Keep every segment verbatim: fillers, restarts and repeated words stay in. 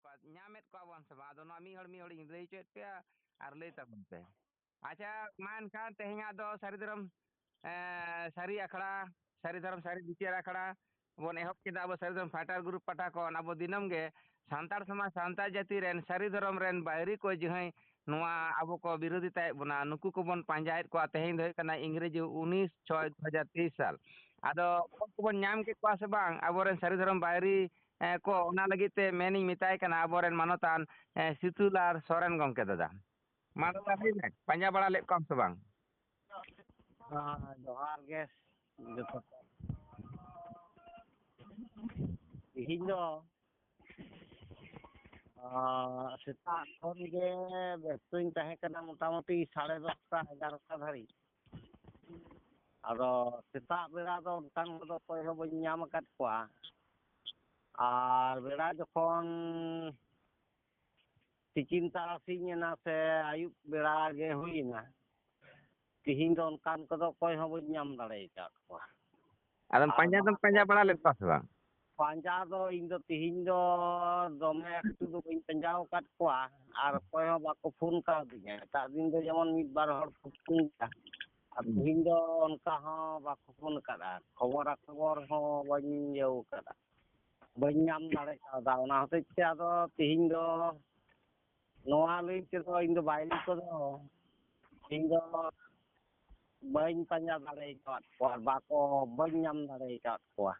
ᱠᱚᱣᱟ, ᱧᱟᱢᱮᱫ ᱠᱚᱣᱟ ᱵᱚᱱ ᱥᱮ ᱵᱟᱝ? ᱟᱫᱚ ᱱᱚᱣᱟ ᱢᱤᱫ ᱦᱚᱲ ᱢᱤᱫ ᱦᱚᱲᱤᱧ ᱞᱟᱹᱭ ᱦᱚᱪᱚᱭᱮᱫ ᱯᱮᱭᱟ ᱟᱨ ᱞᱟᱹᱭ ᱛᱟᱵᱚᱱ ᱯᱮ᱾ ᱟᱪᱪᱷᱟ, ᱢᱟ ᱮᱱᱠᱷᱟᱱ ᱛᱮᱦᱮᱧᱟᱜ ᱫᱚ ᱥᱟᱹᱨᱤ ᱫᱷᱚᱨᱚᱢ, ᱮᱸ, ᱥᱟᱹᱨᱤ ᱟᱠᱷᱲᱟ, ᱥᱟᱹᱨᱤ ᱫᱷᱚᱨᱚᱢ ᱥᱟᱹᱨᱤ ᱵᱤᱪᱟᱹᱨ ᱟᱠᱷᱲᱟ ᱵᱚᱱ ᱮᱦᱚᱵ ᱠᱮᱫᱟ ᱟᱵᱚ ᱥᱟᱹᱨᱤ ᱫᱷᱚᱨᱚᱢ ᱯᱷᱟᱭᱴᱟᱨ ᱜᱨᱩᱯ ᱯᱟᱦᱴᱟ ᱠᱷᱚᱱ᱾ ᱟᱵᱚ ᱫᱤᱱᱟᱹᱢ ᱜᱮ ᱥᱟᱱᱛᱟᱲ ᱥᱚᱢᱟᱡᱽ, ᱥᱟᱱᱛᱟᱲ ᱡᱟᱹᱛᱤ ᱨᱮᱱ ᱥᱟᱹᱨᱤ ᱫᱷᱚᱨᱚᱢ ᱨᱮᱱ ᱵᱟᱹᱭᱨᱤ ᱠᱚ ᱡᱟᱦᱟᱸᱭ ᱱᱚᱣᱟ ᱟᱵᱚ ᱠᱚ ᱵᱤᱨᱳᱫᱷᱤᱛᱟᱭᱮᱫ ᱵᱚᱱᱟ, ᱱᱩᱠᱩ ᱠᱚᱵᱚᱱ ᱯᱟᱸᱡᱟᱭᱮᱫ ᱠᱚᱣᱟ᱾ ᱛᱮᱦᱮᱧ ᱫᱚ ᱦᱩᱭᱩᱜ ᱠᱟᱱᱟ ᱤᱝᱨᱮᱡᱤ ᱩᱱᱤᱥ ᱪᱷᱚᱭ ᱫᱩ ᱦᱟᱡᱟᱨ ᱛᱮᱭᱤᱥ ᱥᱟᱞ᱾ ᱟᱫᱚ ᱚᱠᱚᱭ ᱠᱚᱵᱚᱱ ᱧᱟᱢ ᱠᱮᱫ ᱠᱚᱣᱟ ᱥᱮ ᱵᱟᱝ ᱟᱵᱚᱨᱮᱱ ᱥᱟᱹᱨᱤ ᱫᱷᱚᱨᱚᱢ ᱵᱟᱹᱭᱨᱤ, ᱮᱸ, ᱠᱚ, ᱚᱱᱟ ᱞᱟᱹᱜᱤᱫ ᱛᱮ ᱢᱮᱱᱤᱧ ᱢᱮᱛᱟᱭ ᱠᱟᱱᱟ ᱟᱵᱚᱨᱮᱱ ᱢᱟᱱᱚᱛᱟᱱ, ᱮᱸ, ᱥᱤᱛᱩᱞᱟᱞ ᱥᱚᱨᱮᱱ ᱜᱚᱢᱠᱮ ᱫᱟᱫᱟ᱾ ᱢᱟ ᱫᱟᱫᱟ ᱞᱟᱹᱭ ᱢᱮ, ᱯᱟᱸᱡᱟ ᱵᱟᱲᱟ ᱞᱮᱫ ᱠᱚᱣᱟᱢ ᱥᱮ ᱵᱟᱝ? ᱦᱮᱸ, ᱡᱚᱦᱟᱨ ᱜᱮ ᱡᱚᱛᱚ ᱠᱚ᱾ ᱛᱮᱦᱮᱧ ᱫᱚ, ᱟᱸ, ᱥᱮᱛᱟᱜ ᱠᱷᱚᱱ ᱜᱮ ᱵᱮᱥᱛᱚᱧ ᱛᱟᱦᱮᱸ ᱠᱟᱱᱟ, ᱢᱚᱴᱟᱢᱩᱴᱤ ᱥᱟᱲᱮ ᱫᱚᱥᱴᱟ, ᱮᱜᱟᱨᱚᱴᱟ ᱫᱷᱟᱹᱨᱤᱡ᱾ ᱟᱫᱚ ᱥᱮᱛᱟᱜ ᱵᱮᱲᱟ ᱫᱚ ᱚᱱᱠᱟᱱ ᱠᱚᱫᱚ ᱚᱠᱚᱭ ᱦᱚᱸ ᱵᱟᱹᱧ ᱧᱟᱢ ᱟᱠᱟᱫ ᱠᱚᱣᱟ᱾ ᱟᱨ ᱵᱮᱲᱟ ᱡᱚᱠᱷᱚᱱ ᱛᱤᱠᱤᱱ ᱛᱟᱨᱟᱥᱤᱧ ᱮᱱᱟ ᱥᱮ ᱟᱹᱭᱩᱵ ᱵᱮᱲᱟ ᱜᱮ ᱦᱩᱭ ᱮᱱᱟ, ᱛᱤᱦᱤᱧ ᱫᱚ ᱚᱱᱠᱟᱱ ᱠᱚᱫᱚ ᱚᱠᱚᱭ ᱦᱚᱸ ᱵᱟᱹᱧ ᱧᱟᱢ ᱫᱟᱲᱮ ᱟᱠᱟᱫ ᱠᱚᱣᱟ᱾ ᱟᱫᱚᱢ ᱟᱨ ᱯᱟᱸᱡᱟ ᱫᱚᱢ ᱵᱟᱠᱚ ᱯᱟᱸᱡᱟ ᱵᱟᱲᱟ ᱞᱮᱫ ᱠᱚᱣᱟ ᱥᱮ ᱵᱟᱝ? ᱯᱟᱸᱡᱟ ᱫᱚ ᱤᱧ ᱫᱚ ᱛᱤᱦᱤᱧ ᱫᱚ ᱫᱚᱢᱮ ᱮᱠᱴᱩ ᱫᱚ ᱵᱟᱹᱧ ᱯᱟᱸᱡᱟ ᱟᱠᱟᱫ ᱠᱚᱣᱟ, ᱟᱨ ᱚᱠᱚᱭ ᱦᱚᱸ ᱵᱟᱠᱚ ᱯᱷᱳᱱ ᱠᱟᱣᱫᱤᱧᱟ᱾ ᱮᱴᱟᱜ ᱫᱤᱱ ᱫᱚ ᱡᱮᱢᱚᱱ ᱢᱤᱫ ᱵᱟᱨ ᱦᱚᱲ ᱠᱚ ᱯᱷᱳᱱ ᱜᱮᱭᱟ, ᱟᱨ ᱦᱩᱸ᱾ ᱛᱤᱦᱤᱧ ᱫᱚ ᱚᱱᱠᱟ ᱦᱚᱸ ᱵᱟᱠᱚ ᱯᱷᱳᱱ ᱟᱠᱟᱫᱼᱟ, ᱠᱷᱚᱵᱚᱨᱟ ᱠᱷᱚᱵᱚᱨ ᱦᱚᱸ ᱵᱟᱹᱧ ᱤᱭᱟᱹᱣ ᱟᱠᱟᱫᱼᱟ, ᱵᱟᱹᱧ ᱧᱟᱢ ᱫᱟᱲᱮ ᱠᱟᱣᱫᱟ᱾ ᱚᱱᱟ ᱦᱚᱛᱮᱡ ᱛᱮ ᱟᱫᱚ ᱛᱤᱦᱤᱧ ᱫᱚ ᱱᱚᱣᱟ ᱞᱟᱹᱭ ᱛᱮᱫᱚ ᱤᱧ ᱫᱚ ᱵᱟᱭᱨᱤ ᱠᱚᱫᱚ ᱤᱧ ᱫᱚ ᱵᱟᱹᱧ ᱯᱟᱸᱡᱟ ᱫᱟᱲᱮ ᱟᱠᱟᱫ ᱠᱚᱣᱟ, ᱵᱟᱠᱚ, ᱵᱟᱹᱧ ᱧᱟᱢ ᱫᱟᱲᱮ ᱟᱠᱟᱫ ᱠᱚᱣᱟ᱾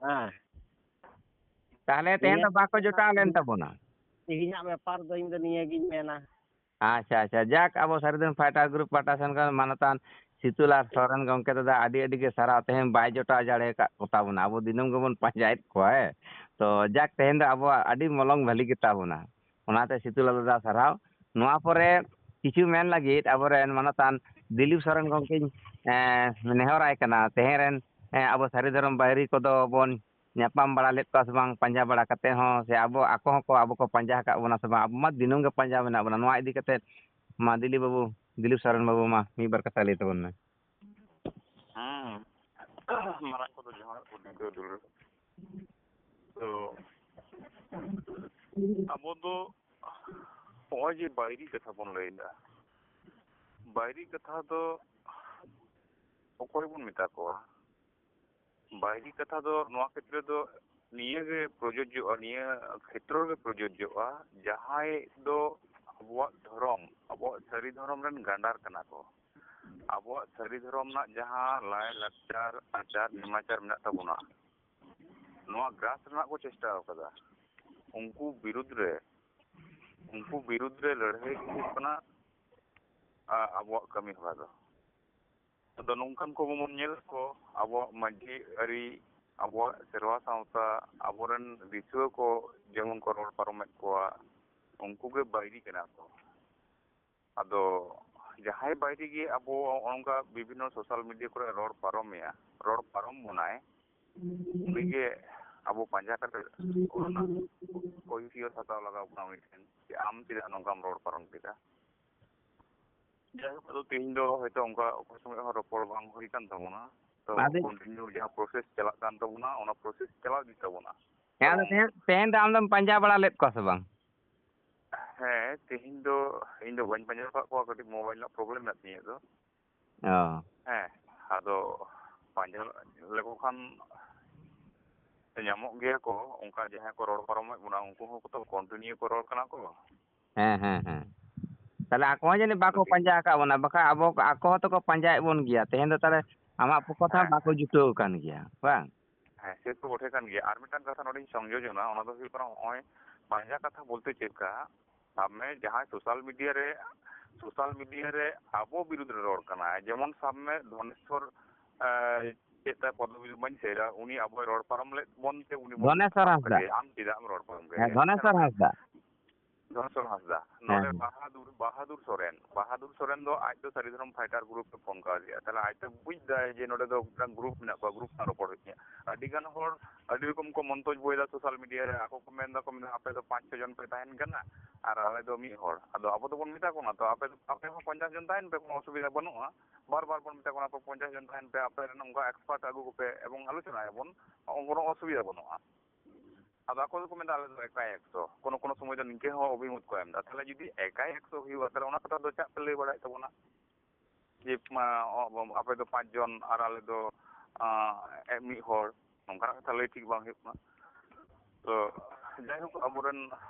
ᱦᱮᱸ᱾ ᱛᱟᱦᱞᱮ ᱛᱮᱦᱮᱧ ᱱᱤᱭᱟᱹ ᱫᱚ ᱵᱟᱠᱚ ᱡᱚᱴᱟᱣ ᱞᱮᱱ ᱛᱟᱵᱚᱱᱟ᱾ ᱛᱮᱦᱮᱧᱟᱜ ᱵᱮᱯᱟᱨ ᱫᱚ ᱤᱧ ᱫᱚ ᱱᱤᱭᱟᱹᱜᱤᱧ ᱢᱮᱱᱟ᱾ ᱟᱪᱪᱷᱟ, ᱟᱪᱪᱷᱟ, ᱡᱟᱠ, ᱟᱵᱚ ᱥᱟᱹᱨᱤ ᱫᱷᱚᱨᱚᱢ ᱯᱷᱟᱭᱴᱟᱨ ᱜᱨᱩᱯ ᱯᱟᱦᱴᱟ ᱥᱮᱱ ᱠᱷᱚᱱ ᱢᱟᱱᱚᱛᱟᱱ ᱥᱤᱛᱩᱞᱟᱞ ᱥᱚᱨᱮᱱ ᱜᱚᱢᱠᱮ ᱫᱟᱫᱟ, ᱟᱹᱰᱤ ᱟᱹᱰᱤ ᱜᱮ ᱥᱟᱨᱦᱟᱣ᱾ ᱛᱮᱦᱮᱧ ᱵᱟᱭ ᱡᱚᱴᱟᱣ ᱫᱟᱲᱮ ᱟᱠᱟᱫ ᱠᱚ ᱛᱟᱵᱚᱱᱟ, ᱟᱵᱚ ᱫᱤᱱᱟᱹᱢ ᱜᱮᱵᱚᱱ ᱯᱟᱸᱡᱟᱭᱮᱫ ᱠᱚᱣᱟ, ᱦᱮᱸ᱾ ᱛᱚ ᱡᱟᱠ, ᱛᱮᱦᱮᱧ ᱫᱚ ᱟᱵᱚᱣᱟᱜ ᱟᱹᱰᱤ ᱢᱚᱞᱚᱝ ᱵᱷᱟᱹᱞᱤ ᱜᱮ ᱛᱟᱵᱚᱱᱟ᱾ ᱚᱱᱟᱛᱮ ᱥᱤᱛᱩᱞᱟᱞ ᱫᱟᱫᱟ ᱥᱟᱨᱦᱟᱣ᱾ ᱱᱚᱣᱟ ᱯᱚᱨᱮ ᱠᱤᱪᱷᱩ ᱢᱮᱱ ᱞᱟᱹᱜᱤᱫ ᱟᱵᱚᱨᱮᱱ ᱢᱟᱱᱚᱛᱟᱱ ᱫᱤᱞᱤᱯ ᱥᱚᱨᱮᱱ ᱜᱚᱢᱠᱮᱧ, ᱮᱸ, ᱱᱮᱦᱚᱨᱟᱭ ᱠᱟᱱᱟ, ᱛᱮᱦᱮᱧ ᱨᱮᱱ, ᱮᱸ, ᱟᱵᱚ ᱥᱟᱹᱨᱤ ᱫᱷᱚᱨᱚᱢ ᱵᱟᱹᱭᱨᱤ ᱠᱚᱫᱚ ᱵᱚᱱ ᱧᱟᱯᱟᱢ ᱵᱟᱲᱟ ᱞᱮᱫ ᱠᱚᱣᱟ ᱥᱮ ᱵᱟᱝ, ᱯᱟᱸᱡᱟ ᱵᱟᱲᱟ ᱠᱟᱛᱮ ᱦᱚᱸ, ᱥᱮ ᱟᱵᱚ, ᱟᱠᱚ ᱦᱚᱸᱠᱚ ᱟᱵᱚ ᱠᱚ ᱯᱟᱸᱡᱟ ᱟᱠᱟᱫ ᱵᱚᱱᱟ ᱥᱮ ᱵᱟᱝ? ᱟᱵᱚ ᱢᱟ ᱫᱤᱱᱟᱹᱢ ᱜᱮ ᱯᱟᱸᱡᱟ ᱢᱮᱱᱟᱜ ᱵᱚᱱᱟ᱾ ᱱᱚᱣᱟ ᱤᱫᱤ ᱠᱟᱛᱮ ᱢᱟ ᱫᱤᱞᱤᱯ ᱵᱟᱹᱵᱩ, ᱫᱤᱞᱤᱯ ᱥᱚᱨᱮᱱ ᱵᱟᱹᱵᱩ, ᱢᱟ ᱢᱤᱫ ᱵᱟᱨ ᱠᱟᱛᱷᱟ ᱞᱟᱹᱭ ᱛᱟᱵᱚᱱ ᱢᱮ᱾ ᱦᱮᱸ, ᱢᱟᱨᱟᱝ ᱠᱚᱫᱚ ᱡᱚᱦᱟᱨ, ᱦᱩᱰᱤᱧ ᱠᱚᱫᱚ ᱫᱩᱞᱟᱹᱲ᱾ ᱛᱚ, ᱟᱵᱚ ᱫᱚ ᱱᱚᱜᱼᱚᱭ ᱡᱮ ᱵᱟᱭᱨᱤ ᱠᱟᱛᱷᱟ ᱵᱚᱱ ᱞᱟᱹᱭᱫᱟ, ᱵᱟᱭᱨᱤ ᱠᱟᱛᱷᱟ ᱫᱚ ᱚᱠᱚᱭ ᱵᱚᱱ ᱢᱮᱛᱟ ᱠᱚᱣᱟ? ᱵᱟᱭᱨᱤ ᱠᱟᱛᱷᱟ ᱫᱚ ᱱᱚᱣᱟ ᱠᱷᱮᱛᱨᱮ ᱫᱚ ᱱᱤᱭᱟᱹ ᱜᱮ ᱯᱨᱚᱡᱳᱡᱡᱚᱜᱼᱟ, ᱱᱤᱭᱟᱹ ᱠᱷᱮᱛᱨᱚ ᱨᱮᱜᱮ ᱯᱨᱚᱡᱳᱡᱡᱚᱜᱼᱟ, ᱡᱟᱦᱟᱸᱭ ᱫᱚ ᱟᱵᱚᱣᱟᱜ ᱫᱷᱚᱨᱚᱢ, ᱟᱵᱚᱣᱟᱜ ᱥᱟᱹᱨᱤ ᱫᱷᱚᱨᱚᱢ ᱨᱮᱱ ᱜᱟᱸᱰᱟᱨ ᱠᱟᱱᱟ ᱠᱚ, ᱟᱵᱚᱣᱟᱜ ᱥᱟᱹᱨᱤ ᱫᱷᱚᱨᱚᱢ ᱨᱮᱱᱟᱜ ᱡᱟᱦᱟᱸ ᱞᱟᱭ ᱞᱟᱠᱪᱟᱨ, ᱟᱪᱟᱨ ᱱᱮᱢᱟᱪᱟᱨ ᱢᱮᱱᱟᱜ ᱛᱟᱵᱚᱱᱟ, ᱱᱚᱣᱟ ᱜᱨᱟᱥ ᱨᱮᱱᱟᱜ ᱠᱚ ᱪᱮᱥᱴᱟ ᱟᱠᱟᱫᱟ᱾ ᱩᱱᱠᱩ ᱵᱤᱨᱩᱫᱽ ᱨᱮ, ᱩᱱᱠᱩ ᱵᱤᱨᱩᱫᱽ ᱨᱮ ᱞᱟᱹᱲᱦᱟᱹᱭ ᱦᱩᱭᱩᱜ ᱠᱟᱱᱟ, ᱟ-, ᱟᱵᱚᱣᱟᱜ ᱠᱟᱹᱢᱤ ᱦᱚᱨᱟ ᱫᱚ᱾ ᱟᱫᱚ ᱱᱚᱝᱠᱟᱱ ᱠᱚ ᱵᱚᱱ ᱧᱮᱞᱮᱫ ᱠᱚ, ᱟᱵᱚᱣᱟᱜ ᱢᱟᱹᱡᱷᱤ ᱟᱹᱨᱤ, ᱟᱵᱚᱣᱟᱜ ᱥᱮᱨᱣᱟ ᱥᱟᱶᱛᱟ, ᱟᱵᱚᱨᱮᱱ ᱫᱤᱥᱩᱣᱟᱹ ᱠᱚ ᱡᱮᱢᱚᱱ ᱠᱚ ᱨᱚᱲ ᱯᱟᱨᱚᱢᱮᱫ ᱠᱚᱣᱟ, ᱩᱱᱠᱩ ᱜᱮ ᱵᱟᱹᱭᱨᱤ ᱠᱟᱱᱟ ᱠᱚ᱾ ᱟᱫᱚ ᱡᱟᱦᱟᱸᱭ ᱵᱟᱹᱭᱨᱤ ᱜᱮ ᱟᱵᱚ ᱚᱱᱠᱟ ᱵᱤᱵᱷᱤᱱᱱᱚ ᱥᱳᱥᱟᱞ ᱢᱤᱰᱤᱭᱟ ᱠᱚᱨᱮ ᱨᱚᱲ ᱯᱟᱨᱚᱢᱮᱭᱟ, ᱨᱚᱲ ᱯᱟᱨᱚᱢ ᱵᱚᱱᱟᱭ, ᱩᱱᱤᱜᱮ ᱟᱵᱚ ᱯᱟᱸᱡᱟ ᱠᱟᱛᱮ ᱚᱱᱟ ᱠᱚᱭᱯᱷᱤᱭᱚᱛ ᱦᱟᱛᱟᱣ ᱞᱟᱜᱟᱣ ᱵᱚᱱᱟ ᱩᱱᱤ ᱴᱷᱮᱱ, ᱡᱮ ᱟᱢ ᱪᱮᱫᱟᱜ ᱱᱚᱝᱠᱟᱢ ᱨᱚᱲ ᱯᱟᱨᱚᱢ ᱠᱮᱫᱟ᱾ ᱡᱟᱭᱦᱳᱠ, ᱟᱫᱚ ᱛᱮᱦᱮᱧ ᱫᱚ ᱦᱚᱭᱛᱚ ᱚᱱᱠᱟ ᱚᱠᱚᱭ ᱥᱚᱸᱜᱮ ᱦᱚᱸ ᱨᱚᱯᱚᱲ ᱵᱟᱝ ᱦᱩᱭ ᱠᱟᱱ ᱛᱟᱵᱚᱱᱟ᱾ ᱛᱚ, ᱟᱫᱚ ᱠᱚᱱᱴᱤᱱᱤᱭᱩ ᱡᱟᱦᱟᱸ ᱯᱨᱚᱥᱮᱥ ᱪᱟᱞᱟᱜ ᱠᱟᱱ ᱛᱟᱵᱚᱱᱟ, ᱚᱱᱟ ᱯᱨᱚᱥᱮᱥ ᱪᱟᱞᱟᱣ ᱤᱫᱤᱜ ᱛᱟᱵᱚᱱᱟ᱾ ᱦᱮᱸ, ᱟᱫᱚ ᱮᱵᱚᱝ ᱛᱮᱦᱮᱧ, ᱛᱮᱦᱮᱧ ᱫᱚ ᱟᱢ ᱫᱚᱢ ᱯᱟᱸᱡᱟ ᱵᱟᱲᱟ ᱞᱮᱫ ᱠᱚᱣᱟ ᱥᱮ ᱵᱟᱝ? ᱦᱮᱸ, ᱛᱮᱦᱮᱧ ᱫᱚ ᱤᱧ ᱫᱚ ᱵᱟᱹᱧ ᱯᱟᱸᱡᱟ ᱟᱠᱟᱫ ᱠᱚᱣᱟ, ᱠᱟᱹᱴᱤᱡ ᱢᱳᱵᱟᱭᱤᱞ ᱨᱮᱱᱟᱜ ᱯᱨᱚᱵᱞᱮᱢ ᱢᱮᱱᱟᱜ ᱛᱤᱧᱟᱹ ᱫᱚ᱾ ᱚ᱾ ᱦᱮᱸ, ᱟᱫᱚ ᱯᱟᱸᱡᱟ ᱞᱮᱠᱚ ᱠᱷᱟᱱ ᱧᱟᱢᱚᱜ ᱜᱮᱭᱟ ᱠᱚ, ᱚᱱᱠᱟ ᱡᱟᱦᱟᱸᱭ ᱠᱚ ᱨᱚᱲ ᱯᱟᱨᱚᱢᱮᱫ ᱵᱚᱱᱟ, ᱩᱱᱠᱩ ᱦᱚᱸ ᱛᱚ ᱠᱚᱱᱴᱤᱱᱤᱭᱩ ᱠᱚ ᱨᱚᱲ ᱠᱟᱱᱟ ᱠᱚ᱾ ᱦᱮᱸ, ᱦᱮᱸ, ᱦᱮᱸ᱾ ᱛᱟᱦᱞᱮ ᱟᱠᱚ ᱦᱚᱸ ᱡᱟᱹᱱᱤᱡ ᱵᱟᱠᱚ ᱟᱫᱚ ᱛᱮᱦᱮᱧ ᱯᱟᱸᱡᱟ ᱟᱠᱟᱫ ᱵᱚᱱᱟ, ᱵᱟᱠᱷᱟᱡ ᱟᱵᱚ, ᱟᱠᱚ ᱦᱚᱸᱛᱚ ᱠᱚ ᱯᱟᱸᱡᱟᱭᱮᱫ ᱵᱚᱱ ᱜᱮᱭᱟ᱾ ᱛᱮᱦᱮᱧ ᱫᱚ ᱛᱟᱦᱞᱮ ᱟᱢᱟᱜ ᱯᱚᱠᱠᱷᱚ ᱛᱮᱦᱚᱸ ᱦᱮᱸ, ᱵᱟᱠᱚ ᱦᱮᱸ᱾ ᱡᱩᱴᱟᱹᱣ ᱟᱠᱟᱱ ᱜᱮᱭᱟ, ᱵᱟᱝ? ᱦᱮᱸ, ᱥᱮ ᱛᱚ ᱵᱚᱴᱷᱮ ᱠᱟᱱ ᱜᱮᱭᱟ᱾ ᱟᱨ ᱢᱤᱫᱴᱟᱝ ᱠᱟᱛᱷᱟ ᱱᱚᱰᱮᱧ ᱥᱚᱝᱡᱳᱡᱚᱱᱟ, ᱚᱱᱟ ᱫᱚ ᱦᱩᱭᱩᱜ ᱠᱟᱱᱟ, ᱱᱚᱜᱼᱚᱭ ᱯᱟᱸᱡᱟ ᱠᱟᱛᱷᱟ ᱵᱚᱞᱛᱮ ᱪᱮᱫ ᱞᱮᱠᱟ, ᱥᱟᱵ ᱢᱮ ᱡᱟᱦᱟᱸᱭ ᱥᱳᱥᱟᱞ ᱢᱤᱰᱤᱭᱟ ᱨᱮ, ᱥᱳᱥᱟᱞ ᱢᱤᱰᱤᱭᱟ ᱨᱮ ᱟᱵᱚ ᱵᱤᱨᱩᱫᱽ ᱨᱮ ᱨᱚᱲ ᱠᱟᱱᱟᱭ, ᱡᱮᱢᱚᱱ ᱥᱟᱵ ᱢᱮ ᱫᱷᱚᱱᱮᱥᱣᱚᱨ, ᱮ, ᱪᱮᱫ ᱛᱟᱭ ᱯᱚᱫᱚᱵᱤ ᱵᱟᱹᱧ ᱫᱤᱥᱟᱹᱭᱮᱫᱟ, ᱩᱱᱤ ᱟᱵᱚᱭ ᱨᱚᱲ ᱯᱟᱨᱚᱢ ᱞᱮᱫ ᱵᱚᱱ ᱛᱮ ᱩᱱᱤ ᱵᱚᱱ ᱫᱷᱚᱱᱮᱥᱣᱚᱨ ᱥᱟᱵ ᱦᱟᱸᱥᱫᱟ᱾ ᱠᱟᱫᱮᱭᱟ, ᱟᱢ ᱪᱮᱫᱟᱜ ᱮᱢ ᱨᱚᱲ ᱯᱟᱨᱚᱢ ᱠᱟᱫᱮᱭᱟ? ᱦᱮᱸ, ᱫᱷᱚᱱᱮᱥᱣᱚᱨ ᱦᱮᱸ, ᱦᱟᱸᱥᱫᱟ᱾ ᱫᱷᱚᱱᱮᱥᱣᱚᱨ ᱦᱟᱸᱥᱫᱟ᱾ ᱦᱮᱸ, ᱱᱚᱰᱮ ᱦᱮᱸ᱾ ᱵᱟᱦᱟᱫᱩᱨ, ᱵᱟᱦᱟᱫᱩᱨ ᱥᱚᱨᱮᱱ, ᱵᱟᱦᱟᱫᱩᱨ ᱥᱚᱨᱮᱱ ᱫᱚ ᱟᱡ ᱫᱚ ᱥᱟᱹᱨᱤ ᱫᱷᱚᱨᱚᱢ ᱯᱷᱟᱭᱴᱟᱨ ᱜᱨᱩᱯ ᱮ ᱯᱷᱳᱱ ᱠᱟᱣᱫᱮᱭᱟ, ᱛᱟᱦᱞᱮ ᱟᱡ ᱫᱚ ᱵᱩᱡ ᱫᱟᱭ ᱡᱮ ᱱᱚᱰᱮ ᱫᱚ ᱢᱤᱫᱴᱟᱝ ᱜᱨᱩᱯ ᱢᱮᱱᱟᱜ ᱠᱚᱣᱟ, ᱜᱨᱩᱯ ᱥᱟᱶ ᱨᱚᱯᱚᱲ ᱦᱩᱭᱩᱜ ᱛᱤᱧᱟᱹ᱾ ᱟᱹᱰᱤ ᱜᱟᱱ ᱦᱚᱲ ᱟᱹᱰᱤ ᱨᱚᱠᱚᱢ ᱠᱚ ᱢᱚᱱᱛᱚᱡᱽ ᱵᱚᱭᱮᱫᱟ ᱥᱳᱥᱟᱞ ᱢᱤᱰᱤᱭᱟ ᱨᱮ, ᱟᱠᱚ ᱠᱚ ᱢᱮᱱ ᱫᱟᱠᱚ, ᱢᱮᱱᱫᱟ, "ᱟᱯᱮ ᱫᱚ ᱯᱟᱸᱪ ᱪᱷᱚ ᱡᱚᱱ ᱯᱮ ᱛᱟᱦᱮᱱ ᱠᱟᱱᱟ ᱟᱨ ᱟᱞᱮ ᱫᱚ ᱢᱤᱫ ᱦᱚᱲ", ᱟᱫᱚ ᱟᱵᱚ ᱫᱚᱵᱚᱱ ᱢᱮᱛᱟ ᱠᱚ ᱠᱟᱱᱟ, "ᱛᱚ ᱟᱯᱮ ᱫᱚ, ᱟᱯᱮ ᱦᱚᱸ ᱯᱚᱧᱪᱟᱥ ᱡᱚᱱ ᱛᱟᱦᱮᱱ ᱯᱮ, ᱠᱳᱱᱳ ᱚᱥᱩᱵᱤᱫᱷᱟ ᱵᱟᱹᱱᱩᱜᱼᱟ", ᱵᱟᱨ ᱵᱟᱨ ᱵᱚᱱ ᱢᱮᱛᱟ ᱠᱚ ᱠᱟᱱᱟ, "ᱟᱯᱮ ᱯᱚᱧᱪᱟᱥ ᱡᱚᱱ ᱛᱟᱦᱮᱱ ᱯᱮ, ᱟᱯᱮ ᱨᱮᱱ ᱚᱱᱠᱟ ᱮᱠᱥᱯᱟᱨᱴ ᱟᱹᱜᱩ ᱠᱚᱯᱮ ᱮᱵᱚᱝ ᱟᱞᱳᱪᱚᱱᱟᱭᱟᱵᱚᱱ, ᱠᱳᱱᱳ ᱚᱥᱩᱵᱤᱫᱷᱟ ᱵᱟᱹᱱᱩᱜᱼᱟ", ᱟᱫᱚ ᱟᱠᱚ ᱫᱚᱠᱚ ᱢᱮᱱᱫᱟ, "ᱟᱞᱮ ᱫᱚ ᱮᱠᱟᱭ ᱮᱠᱥᱚ", ᱠᱳᱱᱳ ᱠᱳᱱᱳ ᱥᱚᱢᱚᱭ ᱫᱚ ᱱᱤᱝᱠᱟᱹ ᱦᱚᱸ ᱚᱵᱷᱤᱢᱚᱛ ᱠᱚ ᱮᱢ ᱮᱫᱟ᱾ ᱛᱟᱦᱚᱞᱮ ᱡᱩᱫᱤ ᱮᱠᱟᱭ ᱮᱠᱥᱚ ᱦᱩᱭᱩᱜᱼᱟ, ᱛᱟᱦᱚᱞᱮ ᱚᱱᱟ ᱠᱟᱛᱷᱟ ᱫᱚ ᱪᱟᱜ ᱯᱮ ᱞᱟᱹᱭ ᱵᱟᱲᱟᱭᱮᱫ ᱛᱟᱵᱚᱱᱟ ᱡᱮ, ᱢᱟ, ᱚ, ᱟᱯᱮ ᱫᱚ ᱯᱟᱸᱪ ᱡᱚᱱ ᱟᱨ ᱟᱞᱮ ᱫᱚ, ᱟᱸ, ᱮ, ᱢᱤᱫ ᱦᱚᱲ, ᱱᱚᱝᱠᱟᱱᱟᱜ ᱠᱟᱛᱷᱟ ᱞᱟᱹᱭ ᱴᱷᱤᱠ ᱵᱟᱝ ᱦᱩᱭᱩᱜ ᱠᱟᱱᱟ᱾ ᱛᱚ ᱡᱟᱭᱦᱳᱠ, ᱟᱵᱚᱨᱮᱱ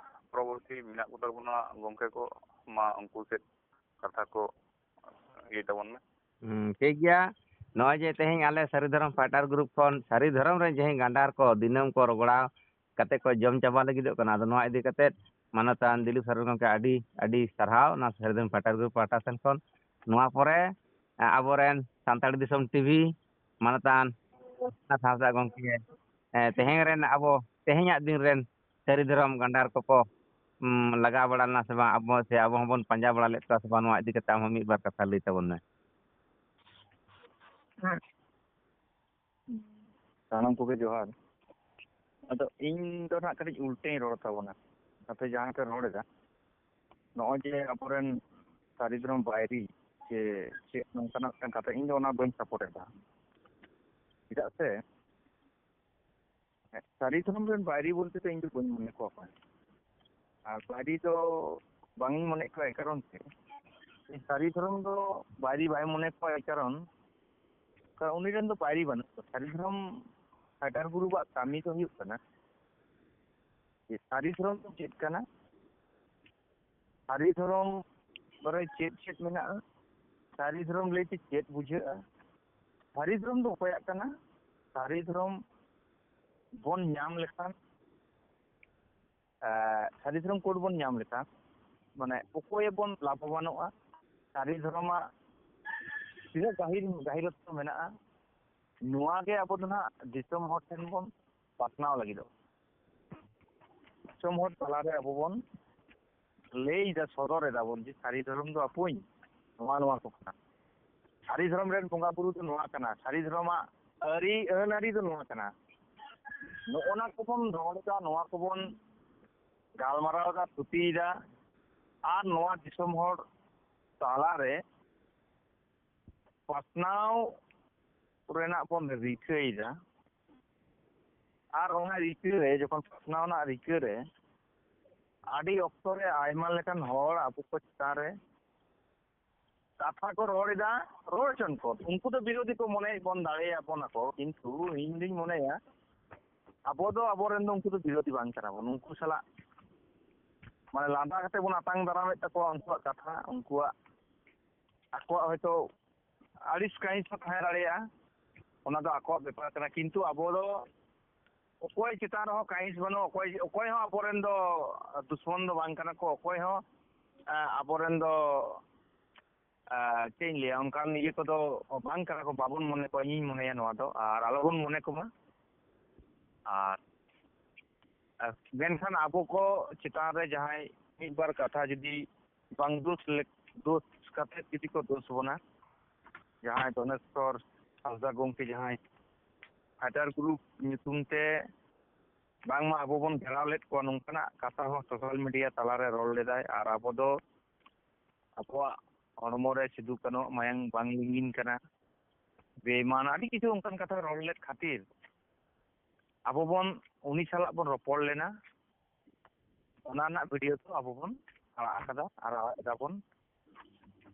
ᱯᱚᱨᱚᱵᱚᱨᱛᱤ ᱢᱮᱱᱟᱜ ᱠᱚᱛᱟ ᱵᱚᱱᱟ ᱜᱚᱝᱠᱮ ᱠᱚ, ᱢᱟ ᱩᱱᱠᱩ ᱥᱮᱫ ᱠᱟᱛᱷᱟ ᱠᱚ ᱤᱭᱟᱹᱭ ᱛᱟᱵᱚᱱ ᱢᱮ᱾ ᱦᱩᱸ, ᱴᱷᱤᱠ ᱜᱮᱭᱟ᱾ ᱱᱚᱜᱼᱚᱭ ᱡᱮ ᱛᱮᱦᱮᱧ ᱟᱞᱮ ᱥᱟᱹᱨᱤ ᱫᱷᱚᱨᱚᱢ ᱯᱷᱟᱭᱴᱟᱨ ᱜᱨᱩᱯ ᱠᱷᱚᱱ ᱥᱟᱹᱨᱤ ᱫᱷᱚᱨᱚᱢ ᱨᱮᱱ ᱡᱟᱦᱟᱸᱭ ᱜᱟᱸᱰᱟᱨ ᱠᱚ ᱫᱤᱱᱟᱹᱢ ᱠᱚ ᱨᱚᱜᱚᱲᱟᱣ ᱠᱟᱛᱮ ᱠᱚ ᱡᱚᱢ ᱪᱟᱵᱟ ᱞᱟᱹᱜᱤᱫᱚᱜ ᱠᱟᱱᱟ᱾ ᱟᱫᱚ ᱱᱚᱣᱟ ᱤᱫᱤ ᱠᱟᱛᱮ ᱢᱟᱱᱚᱛᱟᱱ ᱫᱤᱞᱤᱯ ᱥᱚᱨᱮᱱ ᱜᱚᱢᱠᱮ ᱟᱹᱰᱤ, ᱟᱹᱰᱤ ᱥᱟᱨᱦᱟᱣ ᱚᱱᱟ ᱥᱟᱹᱨᱤ ᱫᱷᱚᱨᱚᱢ ᱯᱷᱟᱭᱴᱟᱨ ᱜᱨᱩᱯ ᱯᱟᱦᱴᱟ ᱥᱮᱱ ᱠᱷᱚᱱ᱾ ᱱᱚᱣᱟ ᱯᱚᱨᱮ, ᱮ, ᱟᱵᱚᱨᱮᱱ ᱥᱟᱱᱛᱟᱲᱤ ᱫᱤᱥᱚᱢ ᱴᱤᱵᱷᱤ ᱢᱟᱱᱚᱛᱟᱱ ᱥᱟᱶᱛᱟ ᱜᱚᱢᱠᱮ, ᱮ, ᱛᱮᱦᱮᱧ ᱨᱮᱱ ᱟᱵᱚ ᱛᱮᱦᱮᱧᱟᱜ ᱫᱤᱱ ᱨᱮᱱ ᱥᱟᱹᱨᱤ ᱫᱷᱚᱨᱚᱢ ᱜᱟᱸᱰᱟᱨ ᱠᱚᱠᱚ, ᱩᱢ, ᱞᱟᱜᱟᱣ ᱵᱟᱲᱟ ᱞᱮᱱᱟ ᱥᱮ ᱵᱟᱝ? ᱟᱵᱚ ᱥᱮ ᱟᱵᱚ ᱦᱚᱸᱵᱚᱱ ᱯᱟᱸᱡᱟ ᱵᱟᱲᱟ ᱞᱮᱫ ᱠᱚᱣᱟ ᱥᱮ ᱵᱟᱝ? ᱱᱚᱣᱟ ᱤᱫᱤ ᱠᱟᱛᱮ ᱟᱢ ᱦᱚᱸ ᱢᱤᱫ ᱵᱟᱨ ᱠᱟᱛᱷᱟ ᱞᱟᱹᱭ ᱛᱟᱵᱚᱱ ᱢᱮ᱾ ᱦᱮᱸ᱾ ᱥᱟᱱᱟᱢ ᱠᱚᱜᱮ ᱡᱚᱦᱟᱨ᱾ ᱟᱫᱚ ᱤᱧ ᱫᱚ ᱱᱟᱜ ᱠᱟᱹᱴᱤᱡ ᱩᱞᱴᱟᱹᱧ ᱨᱚᱲ ᱛᱟᱵᱚᱱᱟ᱾ ᱟᱯᱮ ᱡᱟᱦᱟᱸ ᱯᱮ ᱨᱚᱲ ᱮᱫᱟ, ᱱᱚᱜᱼᱚᱭ ᱡᱮ ᱟᱵᱚᱨᱮᱱ ᱥᱟᱹᱨᱤ ᱫᱷᱚᱨᱚᱢ ᱵᱟᱹᱭᱨᱤ ᱥᱮ ᱪᱮᱫ ᱱᱚᱝᱠᱟᱱᱟᱜ ᱢᱤᱫᱴᱟᱝ ᱠᱟᱛᱷᱟ, ᱤᱧ ᱫᱚ ᱚᱱᱟ ᱵᱟᱹᱧ ᱥᱟᱯᱳᱨᱴ ᱮᱫᱟ᱾ ᱪᱮᱫᱟᱜ ᱥᱮ ᱥᱟᱹᱨᱤ ᱫᱷᱚᱨᱚᱢ ᱨᱮᱱ ᱵᱟᱹᱭᱨᱤ ᱵᱚᱞᱛᱮ ᱫᱚ ᱤᱧ ᱫᱚ ᱵᱟᱹᱧ ᱢᱚᱱᱮ ᱠᱚᱣᱟ ᱚᱠᱚᱭ᱾ ᱟᱨ ᱵᱟᱹᱭᱨᱤ ᱫᱚ ᱵᱟᱝ ᱤᱧ ᱢᱚᱱᱮᱭᱮᱫ ᱠᱚᱣᱟ, ᱮᱭ ᱠᱟᱨᱚᱱ ᱛᱮ ᱥᱟᱹᱨᱤ ᱫᱷᱚᱨᱚᱢ ᱫᱚ ᱵᱟᱹᱭᱨᱤ ᱵᱟᱭ ᱢᱚᱱᱮ ᱠᱚᱣᱟ, ᱮᱭ ᱠᱟᱨᱚᱱ, ᱠᱟᱨᱚᱱ ᱩᱱᱤ ᱨᱮᱱ ᱫᱚ ᱵᱟᱹᱭᱨᱤ ᱵᱟᱹᱱᱩᱜ ᱠᱚᱣᱟ᱾ ᱥᱟᱹᱨᱤ ᱫᱷᱚᱨᱚᱢ ᱯᱷᱟᱭᱴᱟᱨ ᱜᱩᱨᱩᱣᱟᱜ ᱠᱟᱹᱢᱤ ᱫᱚ ᱦᱩᱭᱩᱜ ᱠᱟᱱᱟ ᱡᱮ ᱥᱟᱹᱨᱤ ᱫᱷᱚᱨᱚᱢ ᱫᱚ ᱪᱮᱫ ᱠᱟᱱᱟ, ᱥᱟᱹᱨᱤ ᱫᱷᱚᱨᱚᱢ ᱨᱮ ᱪᱮᱫ ᱪᱮᱫ ᱢᱮᱱᱟᱜᱼᱟ, ᱥᱟᱹᱨᱤ ᱫᱷᱚᱨᱚᱢ ᱞᱟᱹᱭᱛᱮ ᱪᱮᱫ ᱵᱩᱡᱷᱟᱹᱜᱼᱟ, ᱥᱟᱹᱨᱤ ᱫᱷᱚᱨᱚᱢ ᱫᱚ ᱚᱠᱚᱭᱟᱜ ᱠᱟᱱᱟ, ᱥᱟᱹᱨᱤ ᱫᱷᱚᱨᱚᱢ ᱵᱚᱱ ᱧᱟᱢ ᱞᱮᱠᱷᱟᱱ, ᱮ, ᱥᱟᱹᱨᱤ ᱫᱷᱚᱨᱚᱢ ᱠᱳᱰ ᱵᱚᱱ ᱧᱟᱢ ᱞᱮᱠᱷᱟᱱ, ᱢᱟᱱᱮ, ᱚᱠᱚᱭ ᱵᱚᱱ ᱞᱟᱵᱷᱚᱵᱟᱱᱚᱜᱼᱟ, ᱥᱟᱹᱨᱤ ᱫᱷᱚᱨᱚᱢᱟᱜ ᱛᱤᱱᱟᱹᱜ ᱜᱟᱹᱦᱤᱨ ᱜᱟᱹᱦᱤᱨᱚᱛᱛᱚ ᱢᱮᱱᱟᱜᱼᱟ, ᱱᱚᱣᱟ ᱜᱮ ᱟᱵᱚ ᱫᱚ ᱱᱟᱦᱟᱜ ᱫᱤᱥᱚᱢ ᱦᱚᱲ ᱴᱷᱮᱱ ᱵᱚᱱ ᱯᱟᱥᱱᱟᱣ ᱞᱟᱹᱜᱤᱫᱚᱜ᱾ ᱫᱤᱥᱚᱢ ᱦᱚᱲ ᱛᱟᱞᱟᱨᱮ ᱟᱵᱚ ᱵᱚᱱ ᱞᱟᱹᱭ ᱮᱫᱟ, ᱥᱚᱫᱚᱨ ᱮᱫᱟ ᱵᱚᱱ ᱡᱮ ᱥᱟᱹᱨᱤ ᱫᱷᱚᱨᱚᱢ ᱫᱚ ᱟᱯᱩᱧ ᱱᱚᱣᱟ ᱱᱚᱣᱟ ᱠᱚ ᱠᱟᱱᱟ, ᱥᱟᱹᱨᱤ ᱫᱷᱚᱨᱚᱢ ᱨᱮᱱ ᱵᱚᱸᱜᱟ ᱵᱩᱨᱩ ᱫᱚ ᱱᱚᱣᱟ ᱠᱟᱱᱟ, ᱥᱟᱹᱨᱤ ᱫᱷᱚᱨᱚᱢᱟᱜ ᱟᱹᱨᱤ ᱟᱹᱱ ᱟᱹᱨᱤ ᱫᱚ ᱱᱚᱣᱟ ᱠᱟᱱᱟ᱾ ᱱᱚᱜᱼᱚ ᱱᱟ ᱠᱚᱵᱚᱱ ᱨᱚᱲ ᱮᱫᱟ, ᱱᱚᱣᱟ ᱠᱚᱵᱚᱱ ᱜᱟᱞᱢᱟᱨᱟᱣ ᱮᱫᱟ, ᱛᱷᱩᱛᱤᱭᱮᱫᱟ, ᱟᱨ ᱱᱚᱣᱟ ᱫᱤᱥᱚᱢ ᱦᱚᱲ ᱛᱟᱞᱟᱨᱮ ᱯᱟᱥᱱᱟᱣ ᱨᱮᱱᱟᱜ ᱵᱚᱱ ᱨᱤᱠᱟᱹᱭᱮᱫᱟ᱾ ᱟᱨ ᱚᱱᱟ ᱨᱤᱠᱟᱹ ᱨᱮ, ᱡᱚᱠᱷᱚᱱ ᱯᱟᱥᱱᱟᱣ ᱨᱮᱱᱟᱜ ᱨᱤᱠᱟᱹ ᱨᱮ, ᱟᱹᱰᱤ ᱚᱠᱛᱚ ᱨᱮ ᱟᱭᱢᱟ ᱞᱮᱠᱟᱱ ᱦᱚᱲ ᱟᱵᱚ ᱠᱚ ᱪᱮᱛᱟᱱ ᱨᱮ ᱠᱟᱛᱷᱟ ᱠᱚ ᱨᱚᱲ ᱮᱫᱟ, ᱨᱚᱲ ᱦᱚᱪᱚᱱ ᱠᱚ᱾ ᱩᱱᱠᱩ ᱫᱚ ᱵᱤᱨᱳᱫᱷᱤ ᱠᱚ ᱢᱚᱱᱮᱭᱮᱫ ᱵᱚᱱ, ᱫᱟᱲᱮᱭᱟᱜ ᱵᱚᱱᱟ ᱠᱚ, ᱠᱤᱱᱛᱩ ᱤᱧ ᱫᱩᱧ ᱢᱚᱱᱮᱭᱟ ᱟᱵᱚ ᱫᱚ ᱟᱵᱚᱨᱮᱱ ᱫᱚ ᱩᱱᱠᱩ ᱫᱚ ᱵᱤᱨᱳᱫᱷᱤ ᱵᱟᱝ ᱠᱟᱱᱟ ᱵᱚᱱ᱾ ᱩᱱᱠᱩ ᱥᱟᱞᱟᱜ ᱢᱟᱱᱮ ᱞᱟᱸᱫᱟ ᱠᱟᱛᱮ ᱵᱚᱱ ᱟᱛᱟᱝ ᱫᱟᱨᱟᱢᱮᱫ ᱛᱟᱠᱚᱣᱟ ᱩᱱᱠᱩᱣᱟᱜ ᱠᱟᱛᱷᱟ, ᱩᱱᱠᱩᱣᱟᱜ, ᱟᱠᱚᱣᱟᱜ ᱦᱚᱭᱛᱳ ᱟᱹᱲᱤᱥ ᱠᱟᱹᱦᱤᱥ ᱦᱚᱸ ᱛᱟᱦᱮᱸ ᱫᱟᱲᱮᱭᱟᱜᱼᱟ, ᱚᱱᱟ ᱫᱚ ᱟᱠᱚᱣᱟᱜ ᱵᱮᱯᱟᱨ ᱠᱟᱱᱟ᱾ ᱠᱤᱱᱛᱩ ᱟᱵᱚ ᱫᱚ ᱚᱠᱚᱭ ᱪᱮᱛᱟᱱ ᱨᱮᱦᱚᱸ ᱠᱟᱹᱦᱤᱥ ᱵᱟᱹᱱᱩᱜ, ᱚᱠᱚᱭ, ᱚᱠᱚᱭ ᱦᱚᱸ ᱟᱵᱚᱨᱮᱱ ᱫᱚ ᱫᱩᱥᱢᱚᱱ ᱫᱚ ᱵᱟᱝ ᱠᱟᱱᱟ ᱠᱚ, ᱚᱠᱚᱭ ᱦᱚᱸ, ᱮ, ᱟᱵᱚᱨᱮᱱ ᱫᱚ, ᱮ, ᱪᱮᱫ ᱤᱧ ᱞᱟᱹᱭᱟ, ᱚᱱᱠᱟᱱ ᱤᱭᱟᱹ ᱠᱚᱫᱚ ᱵᱟᱝ ᱠᱟᱱᱟ ᱠᱚ, ᱵᱟᱵᱚᱱ ᱢᱚᱱᱮ ᱠᱚᱣᱟ, ᱤᱧᱤᱧ ᱢᱚᱱᱮᱭᱟ ᱱᱚᱣᱟ ᱫᱚ, ᱟᱨ ᱟᱞᱚᱵᱚᱱ ᱢᱚᱱᱮ ᱠᱚᱢᱟ᱾ ᱟᱨ, ᱟᱨ ᱢᱮᱱᱠᱷᱟᱱ ᱟᱵᱚ ᱠᱚ ᱪᱮᱛᱟᱱ ᱨᱮ ᱡᱟᱦᱟᱸᱭ ᱢᱤᱫ ᱵᱟᱨ ᱠᱟᱛᱷᱟ ᱡᱩᱫᱤ ᱵᱟᱝ ᱫᱳᱥ ᱞᱮᱠ-, ᱫᱳᱥ ᱠᱟᱛᱮ ᱡᱩᱫᱤ ᱠᱚ ᱫᱳᱥ ᱵᱚᱱᱟ, ᱡᱟᱦᱟᱸᱭ ᱫᱷᱚᱱᱮᱥᱣᱚᱨ ᱦᱟᱸᱥᱫᱟ ᱜᱚᱢᱠᱮ ᱡᱟᱦᱟᱸᱭ ᱯᱷᱟᱭᱴᱟᱨ ᱜᱨᱩᱯ ᱧᱩᱛᱩᱢ ᱛᱮ ᱵᱟᱝᱢᱟ ᱟᱵᱚ ᱵᱚᱱ ᱜᱷᱮᱨᱟᱣ ᱞᱮᱫ ᱠᱚᱣᱟ, ᱱᱚᱝᱠᱟᱱᱟᱜ ᱠᱟᱛᱷᱟ ᱦᱚᱸ ᱥᱳᱥᱟᱞ ᱢᱤᱰᱤᱭᱟ ᱛᱟᱞᱟᱨᱮ ᱨᱚᱲ ᱞᱮᱫᱟᱭ᱾ ᱟᱨ ᱟᱵᱚ ᱫᱚ ᱟᱵᱚᱣᱟᱜ ᱦᱚᱲᱢᱚ ᱨᱮ ᱥᱤᱫᱩ ᱠᱟᱹᱱᱩᱣᱟᱜ ᱢᱟᱭᱟᱝ ᱵᱟᱝ ᱞᱤᱸᱜᱤᱱ ᱠᱟᱱᱟ, ᱵᱮᱭᱢᱟᱱ, ᱟᱹᱰᱤ ᱠᱤᱪᱷᱩ ᱚᱱᱠᱟᱱ ᱠᱟᱛᱷᱟ ᱨᱚᱲ ᱞᱮᱫ ᱠᱷᱟᱹᱛᱤᱨ ᱟᱵᱚ ᱵᱚᱱ ᱩᱱᱤ ᱥᱟᱞᱟᱜ ᱵᱚᱱ ᱨᱚᱯᱚᱲ ᱞᱮᱱᱟ᱾ ᱚᱱᱟ ᱨᱮᱱᱟᱜ ᱵᱷᱤᱰᱤᱭᱳ ᱫᱚ ᱟᱵᱚ ᱵᱚᱱ ᱟᱲᱟᱜ ᱟᱠᱟᱫᱟ ᱟᱨ ᱟᱲᱟᱜ ᱮᱫᱟ ᱵᱚᱱ᱾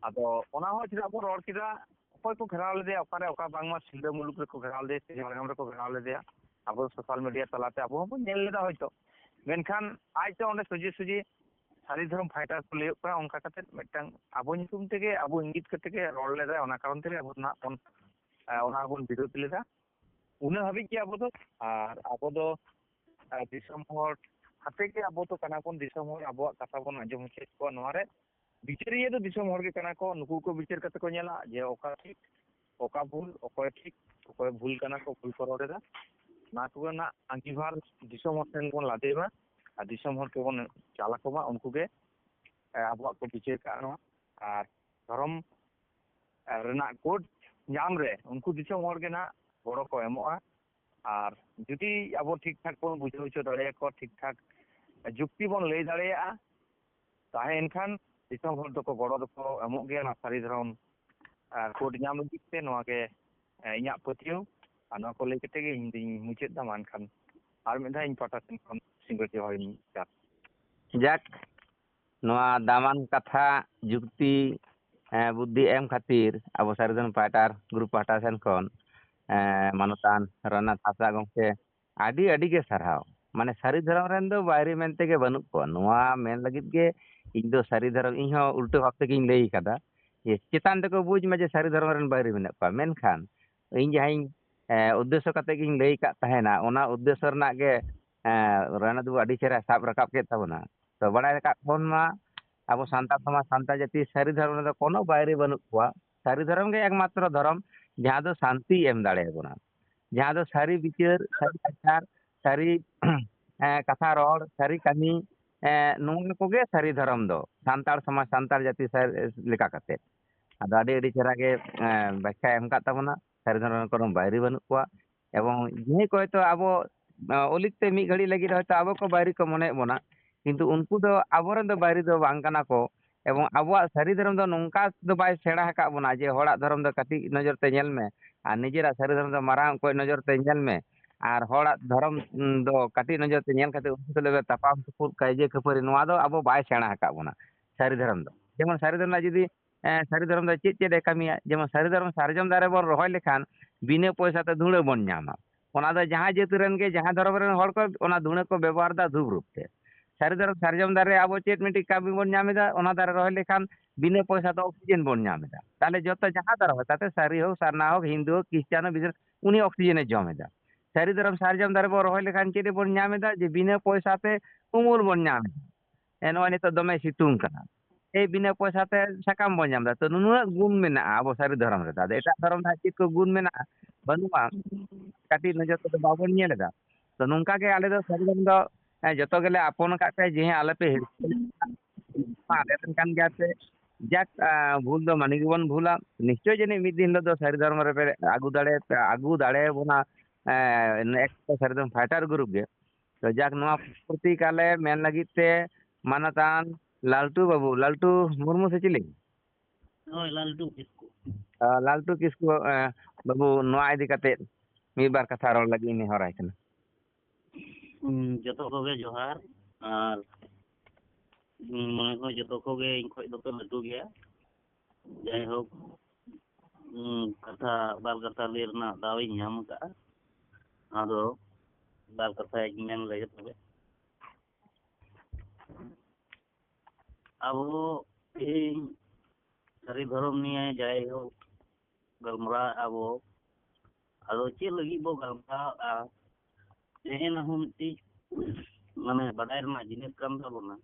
ᱟᱫᱚ ᱚᱱᱟ ᱦᱚᱸ ᱪᱮᱫᱟᱜ ᱵᱚᱱ ᱨᱚᱲ ᱠᱮᱫᱟ, ᱚᱠᱚᱭ ᱠᱚ ᱜᱷᱮᱨᱟᱣ ᱞᱮᱫᱮᱭᱟ, ᱚᱠᱟᱨᱮ, ᱚᱠᱟ, ᱵᱟᱝᱢᱟ ᱥᱤᱞᱫᱟᱹ ᱢᱩᱞᱩᱠ ᱨᱮᱠᱚ ᱜᱷᱮᱨᱟᱣ ᱞᱮᱫᱮᱭᱟ ᱥᱮ ᱡᱷᱟᱲᱜᱨᱟᱢ ᱨᱮᱠᱚ ᱜᱷᱮᱨᱟᱣ ᱞᱮᱫᱮᱭᱟ, ᱟᱵᱚ ᱥᱳᱥᱟᱞ ᱢᱤᱰᱤᱭᱟ ᱛᱟᱞᱟᱛᱮ ᱟᱵᱚ ᱦᱚᱸᱵᱚᱱ ᱧᱮᱞ ᱞᱮᱫᱟ ᱦᱚᱭᱛᱚ᱾ ᱢᱮᱱᱠᱷᱟᱱ ᱟᱡ ᱫᱚ ᱚᱸᱰᱮ ᱥᱚᱡᱷᱮ ᱥᱚᱡᱷᱮ ᱥᱟᱹᱨᱤ ᱫᱷᱚᱨᱚᱢ ᱯᱷᱟᱭᱴᱟᱨ ᱠᱚ ᱞᱟᱹᱭᱚᱜ ᱠᱟᱱᱟ, ᱚᱱᱠᱟ ᱠᱟᱛᱮ ᱢᱤᱫᱴᱟᱝ ᱟᱵᱚ ᱧᱩᱛᱩᱢ ᱛᱮᱜᱮ, ᱟᱵᱚ ᱤᱝᱜᱤᱛ ᱠᱟᱛᱮ ᱜᱮ ᱨᱚᱲ ᱞᱮᱫᱟᱭ᱾ ᱚᱱᱟ ᱠᱟᱨᱚᱱ ᱛᱮᱜᱮ ᱟᱵᱚ ᱫᱚ ᱱᱟᱜ ᱵᱚᱱ, ᱮ, ᱚᱱᱟ ᱵᱚᱱ ᱵᱤᱨᱳᱫ ᱞᱮᱫᱟ᱾ ᱩᱱᱟᱹᱜ ᱦᱟᱹᱵᱤᱡ ᱜᱮ ᱟᱵᱚ ᱫᱚ, ᱟᱨ ᱟᱵᱚ ᱫᱚ, ᱟᱨ ᱫᱤᱥᱚᱢ ᱦᱚᱲ ᱦᱟᱛᱮ ᱜᱮ ᱟᱵᱚ ᱫᱚ ᱠᱟᱱᱟ ᱵᱚᱱ, ᱫᱤᱥᱚᱢ ᱦᱚᱲ ᱟᱵᱚᱣᱟᱜ ᱠᱟᱛᱷᱟ ᱵᱚᱱ ᱟᱸᱡᱚᱢ ᱦᱚᱪᱚᱭᱮᱫ ᱠᱚᱣᱟ᱾ ᱱᱚᱣᱟ ᱨᱮ ᱵᱤᱪᱟᱹᱨᱤᱭᱟᱹ ᱫᱚ ᱫᱤᱥᱚᱢ ᱦᱚᱲ ᱜᱮ ᱠᱟᱱᱟ ᱠᱚ, ᱱᱩᱠᱩ ᱠᱚ ᱵᱤᱪᱟᱹᱨ ᱠᱟᱛᱮ ᱠᱚ ᱧᱮᱞᱟ ᱡᱮ ᱚᱠᱟ ᱴᱷᱤᱠ, ᱚᱠᱟ ᱵᱷᱩᱞ, ᱚᱠᱚᱭ ᱴᱷᱤᱠ, ᱚᱠᱚᱭ ᱵᱷᱩᱞ ᱠᱟᱱᱟ ᱠᱚ, ᱵᱷᱩᱞ ᱠᱚ ᱨᱚᱲ ᱮᱫᱟ᱾ ᱚᱱᱟ ᱠᱚ ᱨᱮᱱᱟᱜ ᱟᱸᱜᱤᱵᱷᱟᱨ ᱫᱤᱥᱚᱢ ᱦᱚᱲ ᱴᱷᱮᱱ ᱵᱚᱱ ᱞᱟᱫᱮᱭ ᱢᱟ ᱟᱨ ᱫᱤᱥᱚᱢ ᱦᱚᱲ ᱠᱚᱵᱚᱱ ᱪᱟᱞ ᱟᱠᱚ ᱢᱟ, ᱩᱱᱠᱩ ᱜᱮ, ᱮ, ᱟᱵᱚᱣᱟᱜ ᱠᱚ ᱵᱤᱪᱟᱹᱨ ᱠᱟᱜᱼᱟ ᱱᱚᱣᱟ᱾ ᱟᱨ ᱫᱷᱚᱨᱚᱢ, ᱮ, ᱨᱮᱱᱟᱜ ᱠᱳᱰ ᱧᱟᱢ ᱨᱮ ᱩᱱᱠᱩ ᱫᱤᱥᱚᱢ ᱦᱚᱲ ᱜᱮ ᱱᱟᱜ ᱜᱚᱲᱚ ᱠᱚ ᱮᱢᱚᱜᱼᱟ᱾ ᱟᱨ ᱡᱩᱫᱤ ᱟᱵᱚ ᱴᱷᱤᱠ ᱴᱷᱟᱠ ᱵᱚᱱ ᱵᱩᱡᱷᱟᱹᱣ ᱦᱚᱪᱚ ᱫᱟᱲᱮᱭᱟᱠᱚᱣᱟ, ᱴᱷᱤᱠ ᱴᱷᱟᱠ ᱡᱩᱠᱛᱤ ᱵᱚᱱ ᱞᱟᱹᱭ ᱫᱟᱲᱮᱭᱟᱜᱼᱟ, ᱛᱟᱦᱮᱸ ᱮᱱᱠᱷᱟᱱ ᱫᱤᱥᱚᱢ ᱦᱚᱲ ᱫᱚᱠᱚ ᱜᱚᱲᱚ ᱫᱚᱠᱚ ᱮᱢᱚᱜ ᱜᱮᱭᱟ ᱱᱚᱣᱟ ᱥᱟᱹᱨᱤ ᱫᱷᱚᱨᱚᱢ, ᱟᱨ, ᱠᱳᱰ ᱧᱟᱢ ᱞᱟᱹᱜᱤᱫ ᱛᱮ᱾ ᱱᱚᱣᱟ ᱜᱮ, ᱮ, ᱤᱧᱟᱹᱜ ᱯᱟᱹᱛᱭᱟᱹᱣ᱾ ᱟᱨ ᱱᱚᱣᱟ ᱠᱚ ᱞᱟᱹᱭ ᱠᱟᱛᱮ ᱜᱮ ᱤᱧ ᱫᱩᱧ ᱢᱩᱪᱟᱹᱫ ᱫᱟ᱾ ᱢᱟ ᱮᱱᱠᱷᱟᱱ ᱟᱨ ᱢᱤᱫ ᱫᱷᱟᱣ ᱤᱧ ᱯᱟᱦᱴᱟ ᱥᱮᱱ ᱠᱷᱚᱱ ᱥᱤᱸᱜᱟᱹᱲ ᱡᱚᱦᱟᱨ ᱤᱧ ᱪᱟᱞ᱾ ᱡᱟᱠ, ᱱᱚᱣᱟ ᱫᱟᱢᱟᱱ ᱠᱟᱛᱷᱟ, ᱡᱩᱠᱛᱤ, ᱮᱸ, ᱵᱩᱫᱽᱫᱷᱤ ᱮᱢ ᱠᱷᱟᱹᱛᱤᱨ ᱟᱵᱚ ᱥᱟᱹᱨᱤ ᱫᱷᱚᱨᱚᱢ ᱯᱟᱦᱴᱟ, ᱜᱨᱩᱯ ᱯᱟᱦᱴᱟ ᱥᱮᱱ ᱠᱷᱚᱱ, ᱮᱸ, ᱢᱟᱱᱚᱛᱟᱱ ᱨᱟᱱᱟᱛᱷ ᱦᱟᱸᱥᱫᱟ ᱜᱚᱢᱠᱮ, ᱟᱹᱰᱤ, ᱟᱹᱰᱤ ᱜᱮ ᱥᱟᱨᱦᱟᱣ᱾ ᱢᱟᱱᱮ, ᱥᱟᱹᱨᱤ ᱫᱷᱚᱨᱚᱢ ᱨᱮᱱ ᱫᱚ ᱵᱟᱹᱭᱨᱤ ᱢᱮᱱᱛᱮ ᱜᱮ ᱵᱟᱹᱱᱩᱜ ᱠᱚᱣᱟ᱾ ᱱᱚᱣᱟ ᱢᱮᱱ ᱞᱟᱹᱜᱤᱫ ᱜᱮ ᱤᱧ ᱫᱚ ᱥᱟᱹᱨᱤ ᱫᱷᱚᱨᱚᱢ, ᱤᱧ ᱦᱚᱸ ᱩᱞᱴᱟᱹ ᱵᱷᱟᱵ ᱛᱮᱜᱮᱧ ᱞᱟᱹᱭ ᱠᱟᱫᱟ᱾ ᱡᱮ ᱪᱮᱛᱟᱱ ᱛᱮᱠᱚ ᱵᱩᱡᱽ ᱢᱟ ᱡᱮ ᱥᱟᱹᱨᱤ ᱫᱷᱚᱨᱚᱢ ᱨᱮᱱ ᱵᱟᱹᱭᱨᱤ ᱢᱮᱱᱟᱜ ᱠᱚᱣᱟ, ᱢᱮᱱᱠᱷᱟᱱ ᱤᱧ ᱡᱟᱦᱟᱸᱧ, ᱮ, ᱩᱫᱽᱫᱮᱥᱥᱚ ᱠᱟᱛᱮ ᱜᱤᱧ ᱞᱟᱹᱭ ᱠᱟᱫ ᱛᱟᱦᱮᱱᱟ, ᱚᱱᱟ ᱩᱫᱽᱫᱮᱥᱥᱚ ᱨᱮᱱᱟᱜ ᱜᱮ, ᱮ, ᱨᱟᱱᱟᱛᱷ ᱵᱟᱹᱵᱩ ᱟᱹᱰᱤ ᱪᱮᱦᱨᱟ ᱥᱟᱵ ᱨᱟᱠᱟᱵ ᱠᱮᱫ ᱛᱟᱵᱚᱱᱟ᱾ ᱛᱚ, ᱵᱟᱲᱟᱭ ᱨᱟᱠᱟᱵ ᱵᱚᱱ ᱢᱟ, ᱟᱵᱚ ᱥᱟᱱᱛᱟᱲ ᱥᱚᱢᱟᱡᱽ, ᱥᱟᱱᱛᱟᱲ ᱡᱟᱹᱛᱤ ᱥᱟᱹᱨᱤ ᱫᱷᱚᱨᱚᱢ ᱨᱮᱫᱚ ᱠᱳᱱᱳ ᱵᱟᱹᱭᱨᱤ ᱵᱟᱹᱱᱩᱜ ᱠᱚᱣᱟ᱾ ᱥᱟᱹᱨᱤ ᱫᱷᱚᱨᱚᱢ ᱜᱮ ᱮᱠᱢᱟᱛᱨᱚ ᱫᱷᱚᱨᱚᱢ, ᱡᱟᱦᱟᱸ ᱫᱚ ᱥᱟᱱᱛᱤ ᱮᱢ ᱫᱟᱲᱮᱭᱟᱵᱚᱱᱟ, ᱡᱟᱦᱟᱸ ᱫᱚ ᱥᱟᱹᱨᱤ ᱵᱤᱪᱟᱹᱨ, ᱥᱟᱹᱨᱤ ᱟᱪᱟᱨ, ᱥᱟᱹᱨᱤ, ᱮ, ᱠᱟᱛᱷᱟ ᱨᱚᱲ, ᱥᱟᱹᱨᱤ ᱠᱟᱹᱢᱤ, ᱮ, ᱱᱚᱣᱟ ᱠᱚᱜᱮ ᱥᱟᱹᱨᱤ ᱫᱷᱚᱨᱚᱢ ᱫᱚ, ᱥᱟᱱᱛᱟᱲ ᱥᱚᱢᱟᱡᱽ, ᱥᱟᱱᱛᱟᱲ ᱡᱟᱹᱛᱤ ᱥᱟᱹᱨ-, ᱞᱮᱠᱟ ᱠᱟᱛᱮ᱾ ᱟᱫᱚ ᱟᱹᱰᱤ, ᱟᱹᱰᱤ ᱪᱮᱦᱨᱟ ᱜᱮ, ᱮ, ᱵᱟᱠᱷᱭᱟ ᱮᱢ ᱠᱟᱫ ᱛᱟᱵᱚᱱᱟ᱾ ᱥᱟᱹᱨᱤ ᱫᱷᱚᱨᱚᱢ ᱨᱮ ᱠᱳᱱᱳ ᱵᱟᱹᱭᱨᱤ ᱵᱟᱹᱱᱩᱜ ᱠᱚᱣᱟ᱾ ᱮᱵᱚᱝ ᱡᱟᱦᱟᱸᱭ ᱠᱚ ᱦᱚᱭᱛᱳ ᱟᱵᱚ, ᱮ, ᱚᱞᱤᱠ ᱛᱮ ᱢᱤᱫ ᱜᱷᱟᱹᱲᱤᱡ ᱞᱟᱹᱜᱤᱫ ᱦᱚᱭᱛᱳ ᱟᱵᱚ ᱠᱚ ᱵᱟᱹᱭᱨᱤ ᱠᱚ ᱢᱚᱱᱮᱭᱮᱫ ᱵᱚᱱᱟ, ᱠᱤᱱᱛᱩ ᱩᱱᱠᱩ ᱫᱚ ᱟᱵᱚᱨᱮᱱ ᱫᱚ ᱵᱟᱹᱭᱨᱤ ᱫᱚ ᱵᱟᱝ ᱠᱟᱱᱟ ᱠᱚ᱾ ᱮᱵᱚᱝ ᱟᱵᱚᱣᱟᱜ ᱥᱟᱹᱨᱤ ᱫᱷᱚᱨᱚᱢ ᱫᱚ ᱱᱚᱝᱠᱟ ᱫᱚ ᱵᱟᱭ ᱥᱮᱬᱟ ᱟᱠᱟᱫ ᱵᱚᱱᱟ ᱡᱮ ᱦᱚᱲᱟᱜ ᱫᱷᱚᱨᱚᱢ ᱫᱚ ᱠᱟᱹᱴᱤᱡ ᱱᱚᱡᱚᱨ ᱛᱮ ᱧᱮᱞ ᱢᱮ, ᱟᱨ ᱱᱤᱡᱮᱨᱟᱜ ᱥᱟᱹᱨᱤ ᱫᱷᱚᱨᱚᱢ ᱫᱚ ᱢᱟᱨᱟᱝ ᱚᱠᱚᱡ ᱱᱚᱡᱚᱨ ᱛᱮ ᱧᱮᱞ ᱢᱮ, ᱟᱨ ᱦᱚᱲᱟᱜ ᱫᱷᱚᱨᱚᱢ, ᱩᱢ, ᱫᱚ ᱠᱟᱹᱴᱤᱡ ᱱᱚᱡᱚᱨ ᱛᱮ ᱧᱮᱞ ᱠᱟᱛᱮ ᱩᱱᱠᱩ ᱥᱟᱞᱟᱜ ᱛᱟᱯᱟᱢ ᱛᱩᱯᱩᱫ, ᱠᱟᱹᱭᱡᱟᱹ ᱠᱷᱟᱹᱯᱟᱹᱨᱤ, ᱱᱚᱣᱟ ᱫᱚ ᱟᱵᱚ ᱵᱟᱭ ᱥᱮᱬᱟ ᱟᱠᱟᱫ ᱵᱚᱱᱟ ᱥᱟᱹᱨᱤ ᱫᱷᱚᱨᱚᱢ ᱫᱚ᱾ ᱡᱮᱢᱚᱱ ᱥᱟᱹᱨᱤ ᱫᱷᱚᱨᱚᱢ ᱨᱮᱱᱟᱜ ᱡᱩᱫᱤ, ᱮ, ᱥᱟᱹᱨᱤ ᱫᱷᱚᱨᱚᱢ ᱫᱚ ᱪᱮᱫ ᱪᱮᱫ ᱮ ᱠᱟᱹᱢᱤᱭᱟ? ᱡᱮᱢᱚᱱ ᱥᱟᱹᱨᱤ ᱫᱷᱚᱨᱚᱢ ᱥᱟᱨᱡᱚᱢ ᱫᱟᱨᱮ ᱵᱚᱱ ᱨᱚᱦᱚᱭ ᱞᱮᱠᱷᱟᱱ ᱵᱤᱱᱟᱹ ᱯᱚᱭᱥᱟ ᱛᱮ ᱫᱷᱩᱲᱟᱹ ᱵᱚᱱ ᱧᱟᱢᱟ᱾ ᱚᱱᱟ ᱫᱚ ᱡᱟᱦᱟᱸ ᱡᱟᱹᱛ ᱨᱮᱱ ᱜᱮ, ᱡᱟᱦᱟᱸ ᱫᱷᱚᱨᱚᱢ ᱨᱮᱱ ᱦᱚᱲ ᱠᱚ ᱚᱱᱟ ᱫᱷᱩᱲᱟᱹ ᱠᱚ ᱵᱮᱵᱚᱦᱟᱨ ᱮᱫᱟ ᱫᱷᱩᱯ ᱨᱩᱯ ᱛᱮ᱾ ᱥᱟᱹᱨᱤ ᱫᱷᱚᱨᱚᱢ ᱥᱟᱨᱡᱚᱢ ᱫᱟᱨᱮ ᱟᱵᱚ ᱪᱮᱫ ᱢᱤᱫᱴᱤᱡ ᱠᱟᱹᱢᱤ ᱵᱚᱱ ᱧᱟᱢ ᱮᱫᱟ? ᱚᱱᱟ ᱫᱟᱨᱮ ᱨᱚᱦᱚᱭ ᱞᱮᱠᱷᱟᱱ ᱵᱤᱱᱟᱹ ᱯᱚᱭᱥᱟ ᱛᱮ ᱚᱠᱥᱤᱡᱮᱱ ᱵᱚᱱ ᱧᱟᱢ ᱮᱫᱟ᱾ ᱛᱟᱦᱞᱮ ᱡᱚᱛᱚ ᱡᱟᱦᱟᱸ ᱫᱟᱨᱮ ᱨᱚᱦᱚᱭ, ᱛᱟᱛᱮ ᱥᱟᱹᱨᱤ ᱦᱳᱠ, ᱥᱟᱨᱱᱟ ᱦᱳᱠ, ᱦᱤᱱᱫᱩ ᱦᱳᱠ, ᱠᱷᱨᱤᱥᱴᱟᱱ ᱦᱳᱠ, ᱵᱤᱥᱱᱩ, ᱩᱱᱤ ᱚᱠᱥᱤᱡᱮᱱ ᱮ ᱡᱚᱢ ᱮᱫᱟ᱾ ᱥᱟᱹᱨᱤ ᱫᱷᱚᱨᱚᱢ ᱥᱟᱨᱡᱚᱢ ᱫᱟᱨᱮ ᱵᱚᱱ ᱨᱚᱦᱚᱭ ᱞᱮᱠᱷᱟᱱ ᱪᱮᱫ ᱵᱚᱱ ᱧᱟᱢ ᱮᱫᱟ? ᱡᱮ ᱵᱤᱱᱟᱹ ᱯᱚᱭᱥᱟ ᱛᱮ ᱩᱢᱩᱞ ᱵᱚᱱ ᱧᱟᱢ ᱮᱫᱟ᱾ ᱮ, ᱱᱚᱜᱼᱚᱭ ᱱᱤᱛᱚᱜ ᱫᱚᱢᱮ ᱥᱤᱛᱩᱝ ᱠᱟᱱᱟ, ᱮ, ᱵᱤᱱᱟᱹ ᱯᱚᱭᱥᱟ ᱛᱮ ᱥᱟᱠᱟᱢ ᱵᱚᱱ ᱧᱟᱢ ᱮᱫᱟ᱾ ᱛᱚ, ᱱᱩᱱᱟᱹᱜ ᱜᱩᱱ ᱢᱮᱱᱟᱜᱼᱟ ᱟᱵᱚ ᱥᱟᱹᱨᱤ ᱫᱷᱚᱨᱚᱢ ᱨᱮᱫᱚ᱾ ᱟᱫᱚ ᱮᱴᱟᱜ ᱫᱷᱚᱨᱚᱢ ᱨᱮ ᱪᱮᱫ ᱠᱚ ᱜᱩᱱ ᱢᱮᱱᱟᱜᱼᱟ, ᱵᱟᱹᱱᱩᱜᱼᱟ, ᱠᱟᱹᱴᱤᱡ ᱱᱚᱡᱚᱨ ᱛᱮᱫᱚ ᱵᱟᱵᱚᱱ ᱧᱮᱞ ᱮᱫᱟ᱾ ᱛᱚ, ᱱᱚᱝᱠᱟ ᱜᱮ ᱟᱞᱮ ᱫᱚ ᱥᱟᱹᱨᱤ ᱫᱷᱚᱨᱚᱢ ᱫᱚ, ᱮ, ᱡᱚᱛᱚ ᱜᱮᱞᱮ ᱟᱯᱚᱱ ᱟᱠᱟᱫ ᱯᱮ, ᱡᱮ ᱦᱮᱸ, ᱟᱞᱮ ᱯᱮ ᱦᱤᱲᱤᱧ ᱟᱞᱮ ᱨᱮᱱ ᱠᱟᱱ ᱜᱮᱭᱟ ᱯᱮ᱾ ᱡᱟᱠ, ᱟ, ᱵᱷᱩᱞ ᱫᱚ ᱢᱟᱹᱱᱢᱤ ᱜᱮᱵᱚᱱ ᱵᱷᱩᱞᱟ᱾ ᱱᱤᱥᱪᱚᱭ ᱡᱟᱹᱱᱤᱡ ᱢᱤᱫ ᱫᱤᱱ ᱦᱤᱞᱳᱜ ᱫᱚ ᱥᱟᱹᱨᱤ ᱫᱷᱚᱨᱚᱢ ᱨᱮᱯᱮ ᱟᱹᱜᱩ ᱫᱟᱲᱮ, ᱟᱹᱜᱩ ᱫᱟᱲᱮᱭᱟᱵᱚᱱᱟ, ᱮ, next ᱥᱟᱹᱨᱤ ᱫᱷᱚᱨᱚᱢ fighter group ᱜᱮ᱾ ᱛᱚ ᱡᱟᱠ, ᱱᱚᱣᱟ ᱯᱨᱚᱛᱤᱠᱟᱞᱮ ᱢᱮᱱ ᱞᱟᱹᱜᱤᱫ ᱛᱮ ᱢᱟᱱᱚᱛᱟᱱ ᱞᱟᱞᱴᱩ ᱵᱟᱹᱵᱩ, ᱞᱟᱞᱴᱩ ᱢᱩᱨᱢᱩ ᱥᱮ ᱪᱤᱞᱤ? ᱦᱳᱭ, ᱞᱟᱞᱴᱩ ᱠᱤᱥᱠᱩ᱾ ᱟ, ᱞᱟᱞᱴᱩ ᱠᱤᱥᱠᱩ, ᱮ, ᱵᱟᱹᱵᱩ, ᱱᱚᱣᱟ ᱤᱫᱤ ᱠᱟᱛᱮ ᱢᱤᱫ ᱵᱟᱨ ᱠᱟᱛᱷᱟ ᱨᱚᱲ ᱞᱟᱹᱜᱤᱫ ᱤᱧ ᱱᱮᱦᱚᱨᱟᱭ ᱠᱟᱱᱟ᱾ ᱦᱩᱸ, ᱡᱚᱛᱚ ᱠᱚᱜᱮ ᱡᱚᱦᱟᱨ᱾ ᱟᱨ, ᱦᱩᱸ, ᱢᱚᱱᱮ ᱠᱚ ᱡᱚᱛᱚ ᱠᱚᱜᱮ ᱤᱧ ᱠᱷᱚᱡ ᱫᱚᱯᱮ ᱞᱟᱹᱴᱩ ᱜᱮᱭᱟ᱾ ᱡᱟᱭᱦᱳᱠ, ᱦᱩᱸ, ᱠᱟᱛᱷᱟ, ᱵᱟᱨ ᱠᱟᱛᱷᱟ ᱞᱟᱹᱭ ᱨᱮᱱᱟᱜ ᱫᱟᱣ ᱤᱧ ᱧᱟᱢ ᱟᱠᱟᱫᱼᱟ᱾ ᱟᱫᱚ ᱵᱟᱨ ᱠᱟᱛᱷᱟᱧ ᱢᱮᱱ ᱞᱮᱜᱮ ᱛᱚᱵᱮ᱾ ᱟᱵᱚ ᱛᱮᱦᱮᱧ ᱥᱟᱹᱨᱤ ᱫᱷᱚᱨᱚᱢ ᱱᱤᱭᱮ ᱡᱟᱭᱦᱳᱠ ᱜᱟᱞᱢᱟᱨᱟᱣ ᱟᱵᱚ, ᱟᱫᱚ ᱪᱮᱫ ᱞᱟᱹᱜᱤᱫ ᱵᱚ ᱜᱟᱞᱢᱟᱨᱟᱣᱼᱟ? ᱱᱮᱜᱼᱮ ᱱᱟ ᱦᱚᱸ ᱢᱤᱫᱴᱤᱡ ᱢᱟᱱᱮ ᱵᱟᱰᱟᱭ ᱨᱮᱱᱟᱜ ᱡᱤᱱᱤᱥ ᱠᱟᱱ ᱛᱟᱵᱚᱱᱟ᱾